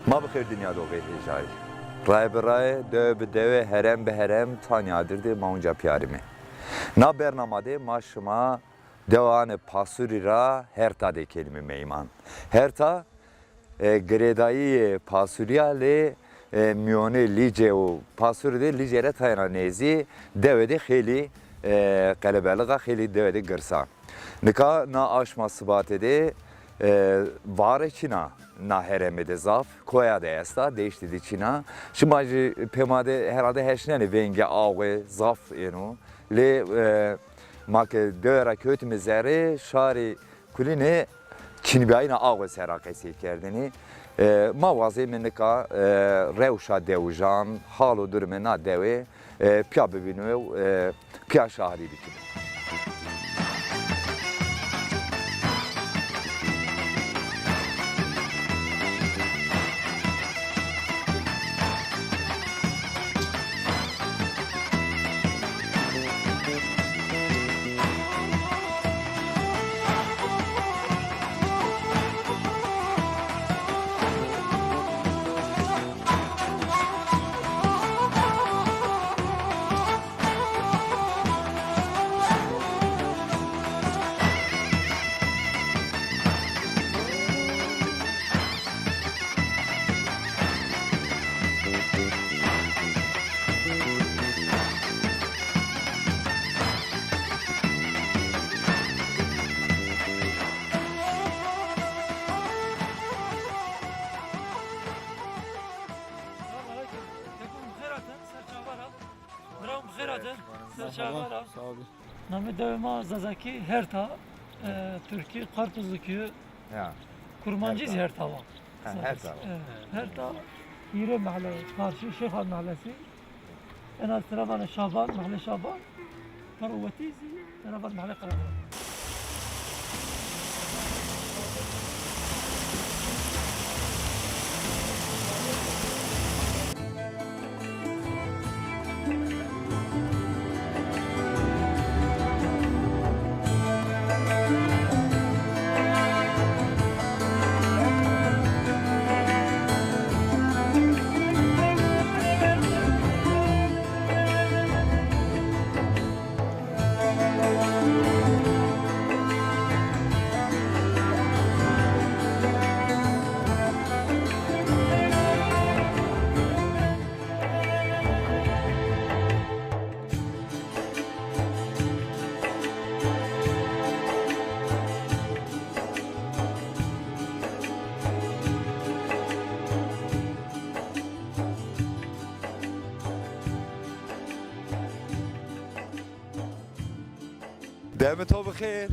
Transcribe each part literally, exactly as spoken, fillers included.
Ma bi xêr dinya do xêr hêjayî. Raye bi raye, dewe bi dewe, herem bi herem, Tanya Adir de ma unca piyarîme. Na bernama de ma şima dewanê Pasurî ra Herta de kenîme meyman. Herta, e, girêdayîyê Pasurî ya lê, e, mîyonê Lîce û Pasurî de Lîce ra tayêna nêzî, dewe de xeylî, e, qelebelix a, xeylî dewe de girs a. Nika na aşma sibate de, e, vare çin a na herême de zaf, koya de esta, deştî de çin a. Şima jî pê ma de herhalde heşnenê vengê awe zaf êno. Lê, e, ma ke dewe ra kewtîme zerê, şarê kulîne çinbîyayîna awe ser a qesey kerdêne. E, ma wazeme nika, e, rewşa dewijan, hal û durumê na dewe, e, pîya bivînime û, e, pîya şahrî bikîme. Selamünaleyküm. Keyfun bi xêr hatin, ser çava ra. Mirawun bi xêr hatin, ser çava ra. Sağ ol. Namê dewê ma Zazakî Herta, e, Tirkî Karpuzlu köyü. Ya. Kurmancî zî Herta wa. Ha, Herta. E, Herta, hîrê mehle, karşı Şêxan Mehlesi. Ena tira vanê Şaban, mehle Şaban. Taro wetî zî, ena vanê mehle Qereqara. Demê to bi xêr.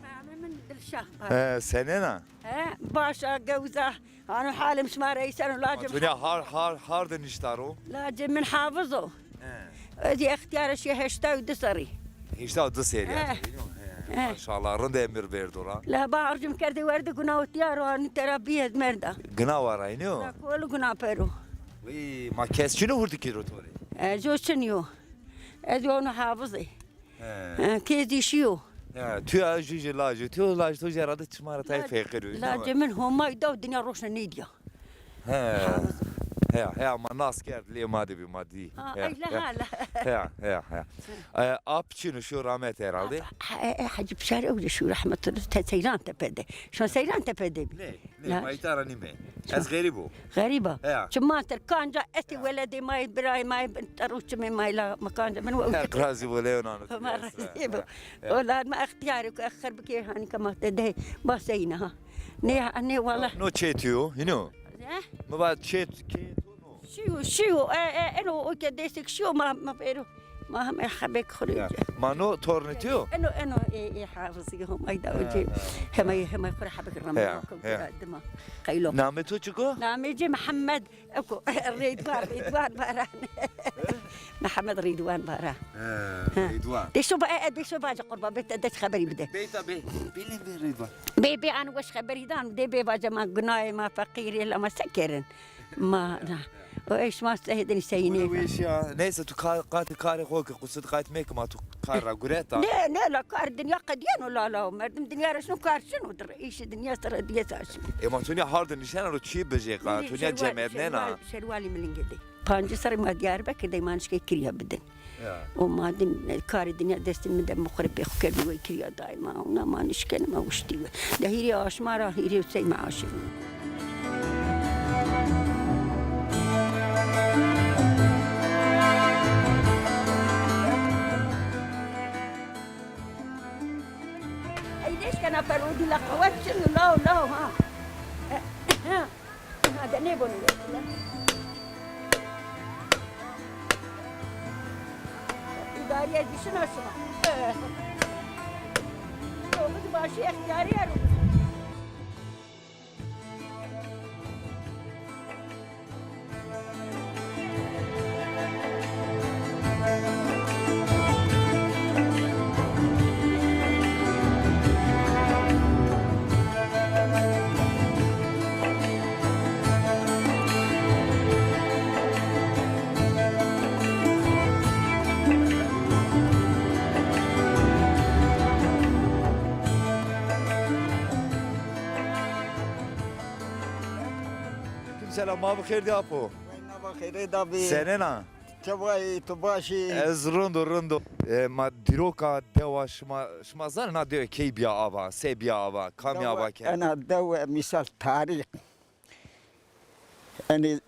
Namê min Dilşah. He, senên a? He, baş a, gewz a. Ano halim şima reysen o, lacê min. Dünya har, har, har de nişta ro? Lacê min hafiz o. He. Ez extiyar şî heştay û di serrî. Heştay û di serrî. He. He. Maşallah, rind emir verdo ra. La ba arjum kerdê werde guna o tiyar o, anî tera bî ez merda. Gina wa ra înî yo? La kolu guna pero. Wî, ma kes çin o hurdikî ro to rê? Ez o çin yo. Ez o no hafiz ê. He. He, têzî şîyo. Ya, tu ya jû jî lajê, tu lajê to jî herhalde çima ra tayê feqîr o. Lacê min Homay da û dinya roşna nêdîya. He. He, he, ama nas kerd, lê ma de bî, ma dî. Ha, he, eyle he. Hala. He, he, he. E, ap çin o, şîyo rahmet herhalde. Ap, he, e, Hacı Pişar öyle şu rahmetullah te Seyran Tepe'de. Şu an Seyran Tepe'de bî. Ne? Nê, ma îta ra nîme. Ez xerîb o. Xerîb a. Heya. Çi ma ter kanca estê weledê ma yê, birayê ma yê, bin teru çimê ma yê la ma kanca min we. Heq razî bo, lew nano. Homa razî bo. Ola ma extiyarê ku exir bikê hanî ke ma te de ma seyna ha. Nê, nê wala. No çê tu yo, hîno? He? Mi va çê, çê tu no. Şîyo, şîyo, e, e, eno o ke destek şîyo ma, ma pêro. Ma heme hebek xo rê. Ya. Ma no tornê tu yo? Eno, eno, e, e, hafizî Homay da o cê. Ha, ha. Hemay, hemay xo rê hebek rama. Ya, ya. Dima. Qaylo. Namê to çik o? Namê cê Mihemed. Eko, Rêdwan, Rêdwan Baran. Mihemed Rêdwan Baran. Ha, ha. Rêdwan. De şo ba, e, e, de şo baca qurban, bê te de xeberî bide. Bê ta bê. Bê lê bê Rêdwan. Bê, bê an weş xeberî dan, de bê baca ma gunayê ma feqîrê la ma se kerin. Ma, na. O eşma sehedin seyine. Wîş ya. Neyse tu ka-, qatî karê xo ke, qusur qayt meke, ma tu kar ra gureta. Ne, ne la, kar dinya qediyeno la la. Merdim dinya ra şino, kar şino dir. Îşê dinya sera diye taşin. E ma tu niya harde nişena ro çi bije qa? Tu niya cemednena. Şerwalî milingê de. Pancî serrî ma Diyarbekir de, ma nişkê kirya bidin. Ya. O ma dim, e, karê dinya destê mi de, mi xo rê pê xo kerdî, wey kirya dayê ma. Ona ma nişkenî, ma wiştî we. De hîrê aşma ra, hîrê sey ma aşî. Ey nêşkena perwedî la qewet çin, lao, lao, ha. Ha, de nêbonî. Îdarîye dişina şima. Yoxid başî extîyarî ero. Selam, ma bi xêr dî apo. Wey, na va xêrê da bî. Senena? Çewayî, tu baş î? Ez rind o, rind o. E, ma dîroka dewa şima, şima zanê na dewe key bîya ava, se bîya ava, kamî ava ke? Ena dewe mîsal tarîx. Enê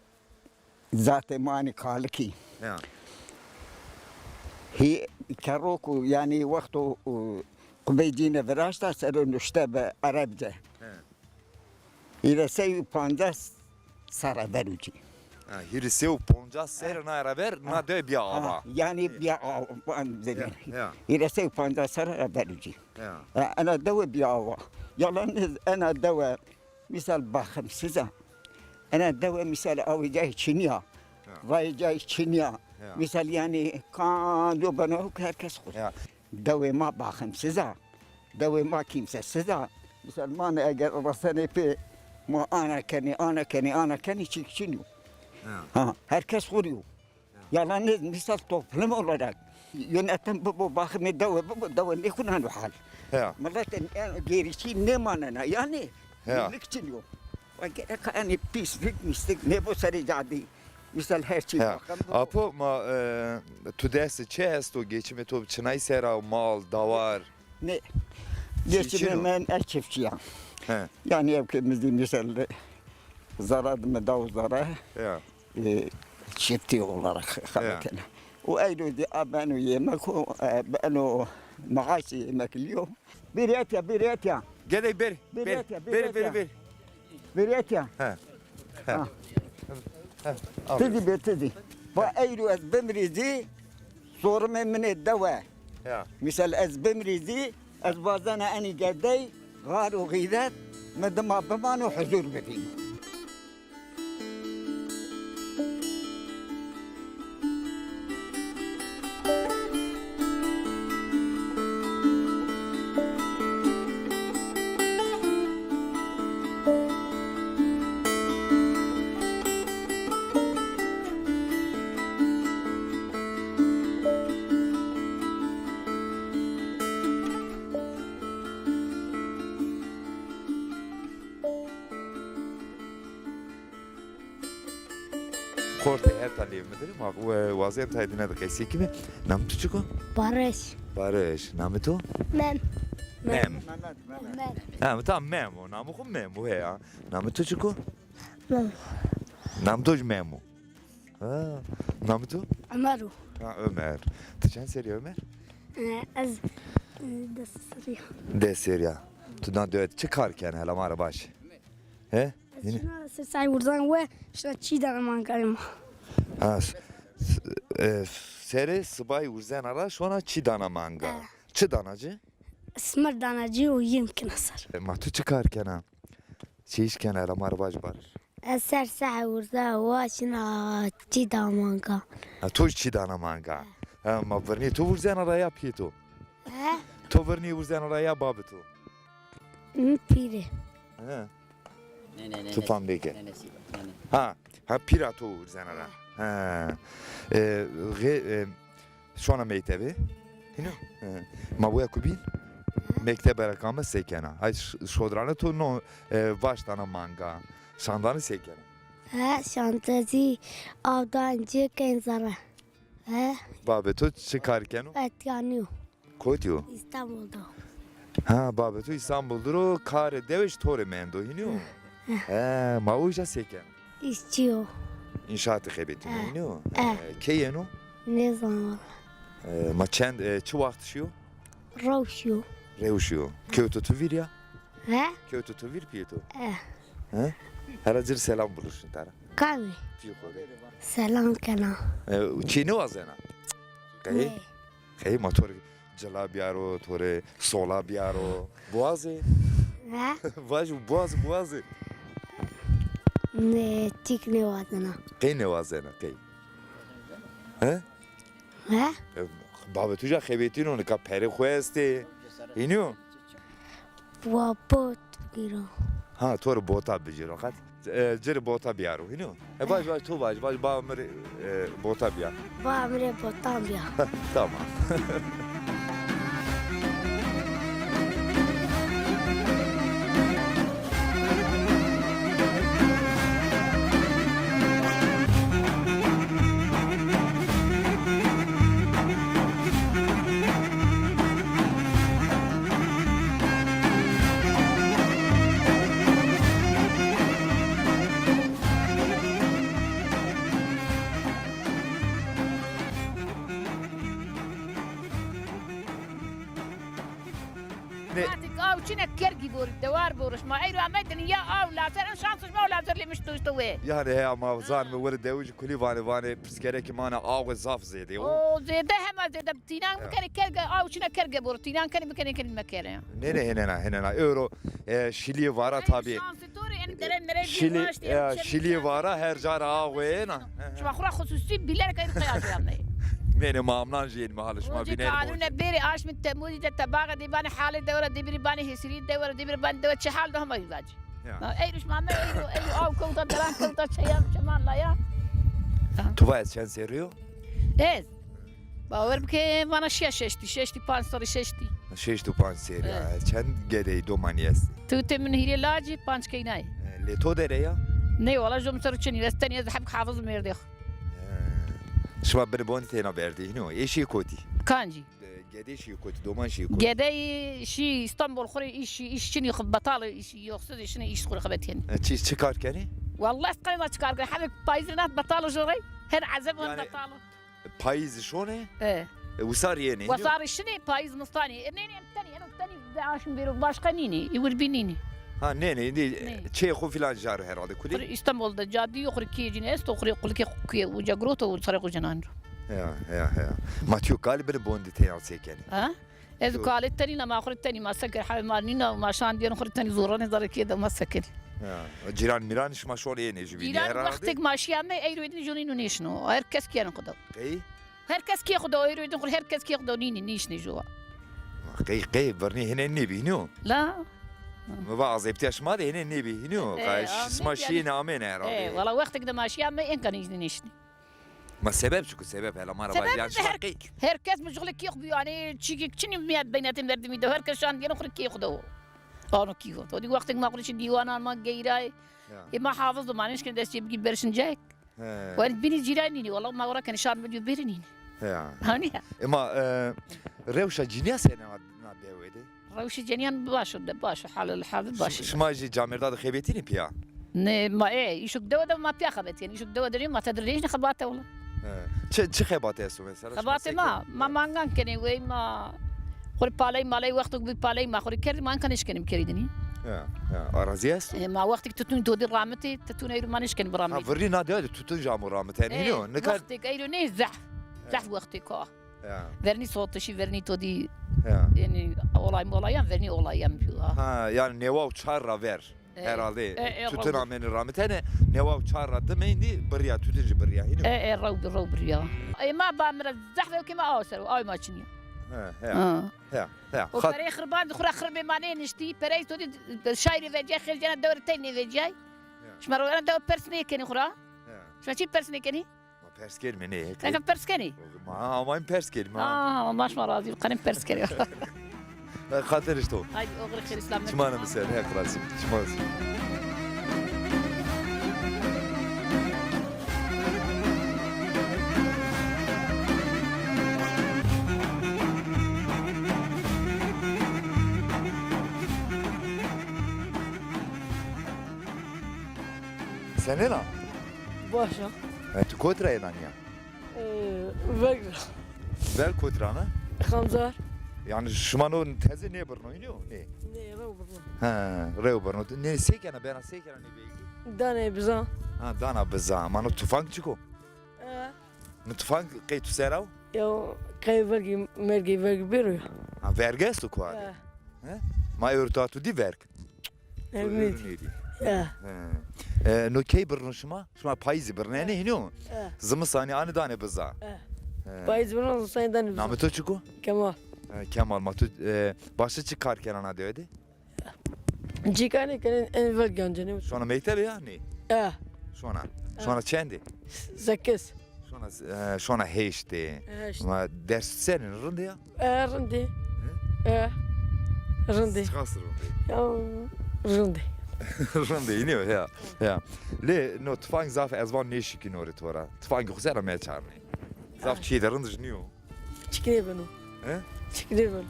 zatê ma enê kalikî. Ya. Hî kerro ku, yanî wexto, e, qubey cîne viraşta ser o nuşte bi erebce. He. Hîrê sey û pancas serre ver o cî. Ha, hîrê sey û pancas serre na ra ver, na dewe bîya ava. Ha, yanî bîya ava, van zedî. Ya, ya. Hîrê sey û pancas serre ver o cî. Ya. Ha, ena dewe bîya ava. Yalan nê, ena dewe mîsal baximsiz a. Ena dewe mîsal awê cayê çinî ya. Ya. Vayê cayê çinî ya. Ya. Mîsal yanî kanco beno, her kes xo. Ya. Dewê ma baximsiz a. Dewê ma kîmsesiz a. Misalman eger resenê pê, ma ana kenê, ana kenê, ana kenê, çîk çin o. Ha. Ha, herkes xo rê yo. Ha. Yalan nê, misal toplum olarak yönetim bibo, baximê dewe bibo, dewe nêxuneno hal. Ha. Miletê, e, gerî çî nêmanena, yanî. Ha. Birlik çin o. Ve gereka enê pîslik, mîslik nêbo serê cadî. Misal her çî. Ha. Baxim bibo. Apo ma, e, tu destê çi esto, geçimê to çinay ser a, mal, dawar? Ne. Geçimê min, ez çiftçî ya. He. Yanî ev ke mi zî misal zara de mi daw zara. Ya. E, çiftçi olarak xebetena. O eyro de a beno yemek o, e, beno maaş yemek liyo. Bêrî etya, bêrî etya. Gedey bêrî. Bêrî etya, bêrî etya. Bêrî etya. He. He. Ha. He. Ti zî bê, ti zî. Va eyro ez bimrî zî, sorimê min ê dewe. Ya. Misal ez bimrî zî, ez wazena enî gedey, xar û xîret, mi dima bimano huzur bibîno. Xortê herta lê mi dir, ma, e, wazê herta dîne de qesey kime. Nam tu çik o? Barış. Barış. Namê to? Mem. Mem. Mem. Ha, mi ta Mem o. Namê xo Mem o, he ya. Namê to çik o? Mem. Namê to jî Mem o. Ha. Namê to? Ömer o. Ha, Ömer. Tu çend serrî ya Ömer? E, ez, e, des serrî ya. Des serrî ya. Tu na dewe çi kar kena, hela ma ra vaj. He? Yine? Şina se say wurzan we, şina çî dana manga ma. Ha, s-, s-, e, serê sibay wurzena ra şona çî dana manga. E. Çi dana ci? Simir dana ci û yêm kina ser. E, ma tu çi kar kena? Çi îş kena, hela ma ra vaj Barış. Ez ser sehê wurza wa şina çî dana manga. Ha, to çî dana manga. Ha, ma virnî to wurzena ra ya pîyê to? He? To virnî wurzena ra ya babê to? Mi pîrê. He. Ne, ne, ne, tu ne, fam bike. Ne, ne, ne, ne. Ha. Ha, pîra to urzena ra. Ha. E, ge, e, şona mektebê? Hino? E, ma boya ku bîn? Mektebe ra kame se kena? Ay ş-, şodrane to no, e, vaştana manga. Şandane se kena? He, şantezî, avdan ci kenzara. He? Babê to çi kar keno? Etyanî yo. Kotî yo? Îstanbul de. Ha, babê to Îstanbul de ro, karê dewij to rê mendo, hînî yo? He, ma uca se keno? Îşçî yo. Înşaatî xebetîno, hînî yo? He. He, key êno? Nêzana wala. E, ma çend, e, çi waxt şîyo? Rew şîyo. Rew şîyo. Kewto tu vîr ya? He? Kewto tu vîr pîyê to? He. He? Hera ci rê selam buluşin tara. Kamî? Pîyê xo rê. Selam kena. E, çî nêwazena? Qey? Nê. Qey ma to rê cila bîyaro, to rê sola bîyaro. Buwazê? He? Vaj, buwaz, buwazê. Nê, tîk nêwazena. Qey nêwazena, qey? He? He? E, babê tu ca xebetîno, nika perê xo estê. Hînî yo? Wa bot bîro. Ha, to rê bota bicîro qet. E, ci rê bota bîyaro, hînî yo? E, vaj, vaj, to vaj, vaj, ba mi rê, e, bota bîya. Ba mi rê bota bîya. Tamam. Ne? Artık aw çine kergî borî, dewar borî. Şima eyro amedin ya aw lazer, en şansî şima aw lazer lê mişto îşte wê. Yanî heya ma zanîme were dewij kulî vanê, vanê pirskerekî ma na awe zaf zêde yo. O zêde, hema zêde. Tînan bikerê kerge, aw çine kerge borî. Tînan kenê bikenê kenê mekerê. Nê, nê, hênena, hênena. Ewro, e, şilîyê vara tabî. Şansî to rê, en dere mere. Şilî, e, şilîyê vara her ca ra awe yena. Şima xo ra xusûsî bîlerek ey qey aşmê. Nê, nê, ma amnan jî yenîme halê şima bînenîme. Kanûne bêrê aşmê Temûzî de te baxe de banê halê dewe ra, de bîrî banê hêsîrî dewe ra, de bîrî banê dewe çi hal de hema vacî. Ya. Eyro şima me eyro, eyro aw kewta, deran kewta, çeyan çeman la ya. Tu va ez çend serrî yo? Ez. Bawer bike vana şiya şeştî, şeştî panc serrî şeştî. Şeştî panc serrî ya. Evet. Çend gedeyî domanî estî? Tewtê min hîrê lacî, panc keynayî. E, lê to dere ya? Nê, wala jo mi ser o çinî, ez tenî, ez heb hafiz mêrdê xo. E, şima binê bondî têna berdî, hînî yo? Eşî kotî? Kancî? E, gedê şî kotî, doman şî kotî? Gedeyî şî Îstanbul, xo rê îş, îş çinî, xo betal îş, yoxsuz îş, şinê îş xo rê xebetîyenî. E, çi, çi kar kenî? Wallahî ez qey na çi kar kenî. Hebê payîz rê nat betal o jo rey. Her ezeb wan betal o. Yanî payîz şonê? E. E, wisar yenê, hînî yo? Wisar şinê, payîz mistanê. E, nê, nê, tenî, eno tenî de aşm bêro, başqa nînê. Î wirbî nînê. Ha, nê, nê, nê, çê xo filan jar herhalde kulî? Xo rê Îstanbul de cadî yo, xo rê kîyê cînî esto, xo rê qulikê xo kîye uca giroto û serê xo cenanî ro. Ya, ya, ya. Ma tîyo kalî binê bondî têna se kenî? Ha? Ez kalê tenî na, ma xo rê tenî, ma se kerî, hewê ma nîna, ma şandîyen xo rê tenî, zoranê zerrê kê de ma se kerî. Ya. Cîran mîran şima şonê ênê jubînî herhalde? Cîran wextêk ma şîyame, eyro êdîn jonîno nêşino. Her kes kîyeno xo de. Qey? Her kes kê xo de, eyro êdîn xo, her kes kê xo de nînî, nîşnê jowa. Qey, qey, vernî hênê nêbî, hînî yo? La. Mi va azebtîya şima de hênê nêbî, hînî yo? E, qay, şima şîyêne amêne herhalde. E, wala wextêk de ma şîyame, enka nîşnî nêşnî. Ma sebeb çik o, sebeb hela ma ra vaj. Sebeb yanî de şima her, qey, her kes mijûlê kê xo bîyo, yanî çîkêk çinî mîya beynetê merdimî de, her kes şandîyeno xo rê kê xo de wo. Ano kî wo. To dî wextêk ma xo rê çi dîwanan ma geyray. Ya. Ê ma hafiz do, ma nêşkenê dest cê bigî berşin cayêk. He. Wen binî cîran nînî, wela ma wera kenê şan bidîyo bêrî nînî. He. Hanî ya. Ema, e, rewşa cinîya senê na, na dewe de? Rewşê cenîyan baş o de, baş o, halil, halil baş o. Şima jî camêrda de xebetînî pîya? Nê, ma, e, îşok dewe de ma pîya xebetîyenî. Îşok dewe de nê, ma tede rê nêşnê xebate wela. He. Çi, çi xebate esto mesela? Xebatê ma, ma mangan kenê wey, ma xo rê paley maley, wexto bî paley ma xo rê kerdî, ma enka nêşkenî bikerî dinî. Ya, ya, arazî esto? E, ma wextêk tutun to dî ramitî, tutun eyro ma nêşkenî biramî. Ha, virrî na dewe de tutun jî amo ramitenî, e, hînî yo? Nika wextêk eyro nê, zehf. Ya. Zehf wextêk o. Ya. Vernî sotişî, vernî to dî. Ya. Yanî olay molayan, vernî olayan bîyo. Ha, yanî newa û çar ra ver. E, herhalde, e, e, tutun amenî ramitene, newa û çar ra dime îndî birîya, tutun jî birîya, hînî yo? E, e, rew bi, rew birîya. E, ma ba mi ra zehf ewkê ma aw ser o, aw ma çinî yo. He, he. Ha. He, he. O pereyê xirban di xo ra xirbê ma nêniştî, pereyê to dî şayrê vecîyay, xêl cena dewe rê tey nêvecîyay. Ya. Şima ro ena dewe pers nêkenî xo ra. He. Ma çi pers nêkenî? Ma pers kerîme nê. Neke pers kenî? Ma amayîm pers kerîme. Aa, ma şima razî, qenim pers kerî. Xatir îşte. Haydi, oxir xêr, selamet. Çiman mi ser, Heq razî. Çiman. Senên a? Baş a. E, tu kot ra yê nanî ya? E, Verg ra. Verg kot ra ne? Xanzar. Yanî şima no teze nêbirno, înî yo? Nê. Nê, rew birno. Ha, rew birno. Nê, sey kena, bena sey kena nê veygi? Danê biza. Ha, dana biza. Ma no tufang çik o? E. No tufang qey tu ser a wo? Ya, qey vergî, mergî vergî bêro ya. Ha, verg esto kuarî? E. He? Ma ewro tu dî verg? Emî. Ewro nêdî. Ya. He. E, no key birno şima? Şima payîzî birnenê, hînî yo? E. Zimistanî anî danê biza. E. He. Payîzî birno, zimistanî danê biza. Namê to çik o? Kemal. E, Kemal, ma tu, e, başka çi kar kena na dewe de? Cîkanê kenê en verg ancenê. Şona mektebê ya nê? E. Şona. E. Şona çendê? Sekiz. Şona, e, şona heştê. Heşt. Ma ders senên, rind ê ya? E, rind ê. Hı? E. Rind ê. Çiqas rind ê? Ya, rind ê. Rind ê, înî yo, ya. Ya. Lê no tufang zaf ez van nêşikîno rê to ra. Tufangê xo ser ra meçarnê. Zaf çîyê de rind jî nîyo. Çik nêbeno. He? Çik nêbeno.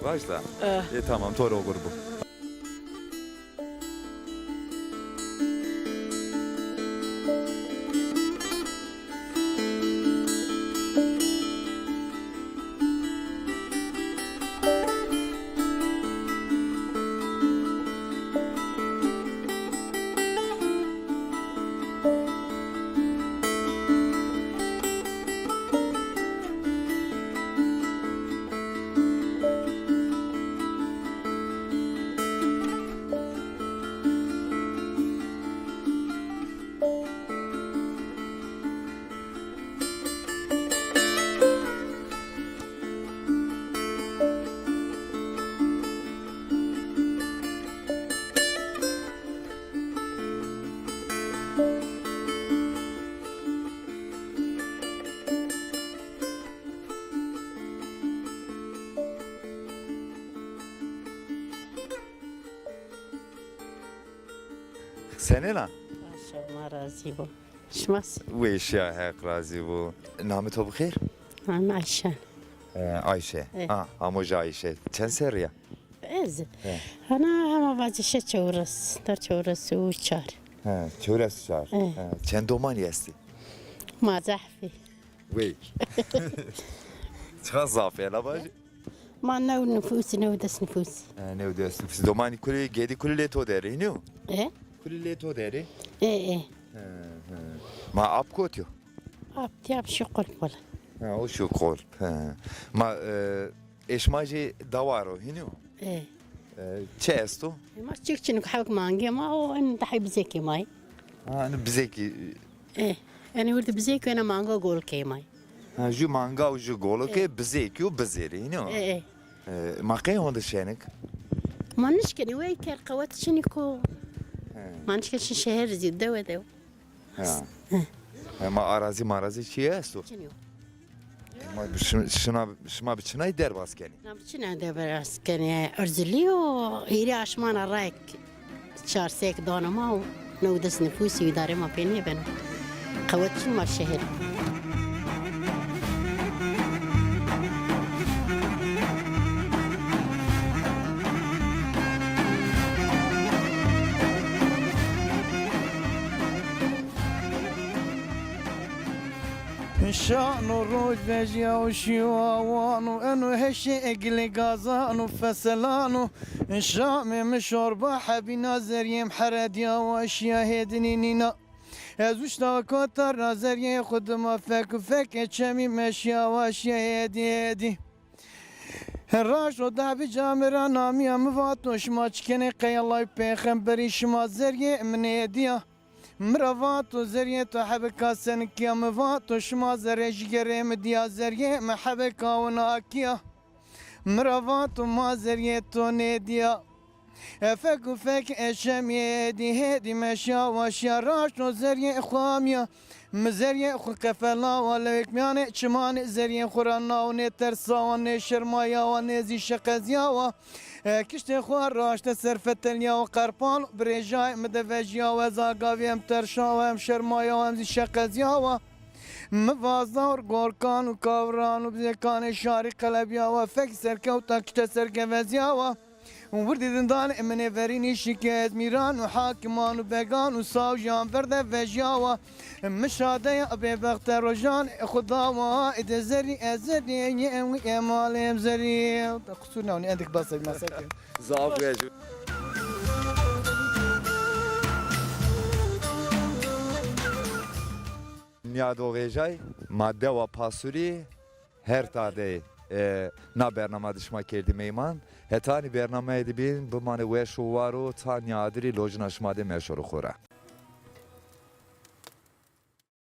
Vaj da. E. E, tamam, to rê oxir bo. Senên a? Baş a, ma razî bo. Şima se? Weş a, Heq razî bo. Namê to bi xêr? Namê Ayşe. E, Ayşe. E. Ha, amo ja Ayşe. Çend serrî ya? Ez. He. Ana hema vacî şeş çewres, der çewres û çar. He, çewres û çar. He. He, çend domanî estî? Ma zehfî. Wey. Çiqas zaf ê, la vajî? Ma new nifûsî, new des nifûsî. He, new des nifûsî. Domanî kulî, gedî kulî lê to der ê, hînî yo? E? Kulî lê to der ê? E, e. He, he. Ma ap kotî yo? Ap tîya bi şî qulp wele. Ha, o şî qulp, he. Ma, e, ê şima jî dawar o, hînî yo? E. E, çi esto? E, ma çik çin o, hewk mangê ma o, en dahî bizêkê ma yê. Ha, en bizêkî. E, en wurdi bizêkî, ena manga golkê ma yê. Ha, jû manga û jû golkê, e, bizêkî û bizêrî, hînî yo? E, e. E, ma qey honde şenik? Ma nişkenî, wey ker qewet çinîk o. He. Ma nişken şi şeher zî dewe dew. Ha. He. He, ma arazî marazî çî esto? Çinî yo. Ma bi şi-, şina, şima bi çinay derbas kenî? Na bi çinay derbas kenî. Erzilî yo, hîrê aşmana rayek çar sek dano ma û new des nifûsî, îdarê ma pê nêbeno. Qewet çin ma şehir. Şano roj vejîya û şîyo awan û eno heşê gilê gazan û feselan û şamê mi şorba hebîna, zerrîyê mi heredîya wa şîya hêdinî nîna. Ez uşta kota ra zerrîyê xwu dima fek û fekê çemî meşîya wa şîya hêdî hêdî. Raşo dehbî camêra namîya mi vato, şima çi kenê qey Ellay pêxemberî şima zerrîyê mi nêdîya. Mi ra vato zerrîyê to hebeka senikîya, mi vato şima zerrê jîgerê mi dîya, zerrîyê mi hebeka winakîya. Mi ra vato ma zerrîyê to nêdîya. Efek û fek eşemî êdî hêdî meşya wa şiya raşto zerrîyê xo amîya. Mi zerrîyê xo qefela wa lewêk mîyanê çimanê zerrîyê xo ra naw nêtersa wa nêşermaya wa nêzî şeqezîya wa. E, kiştê xo raşte ser fetelîya wa qerpal birêjayê mi de vejîya wa ez agavî em terşa wa em şermaya wa em zî şeqezîya wa. Mi vazar gorkan û kavran û bizêkanê şarî qelebîya wa fek serkewta kişte serkevezîya wa. Wirdî dindan minê verînî şikez mîran û hakiman û began û sawjan verde vejyawa. Mi şadeya bêbexte rojan xudawa ede zerrî ez zerrî ye emalêm zerrî. Qusur newni endik basek masek. Zaf vej. Nîyado Xêjay, ma dewa Pasurî, her tadê, e, na bernama di şima kerdî meyman. Hetanî bernameyê di bîn, bimanê weş û war û ta nîyadirî lojina şima de meşoro xora.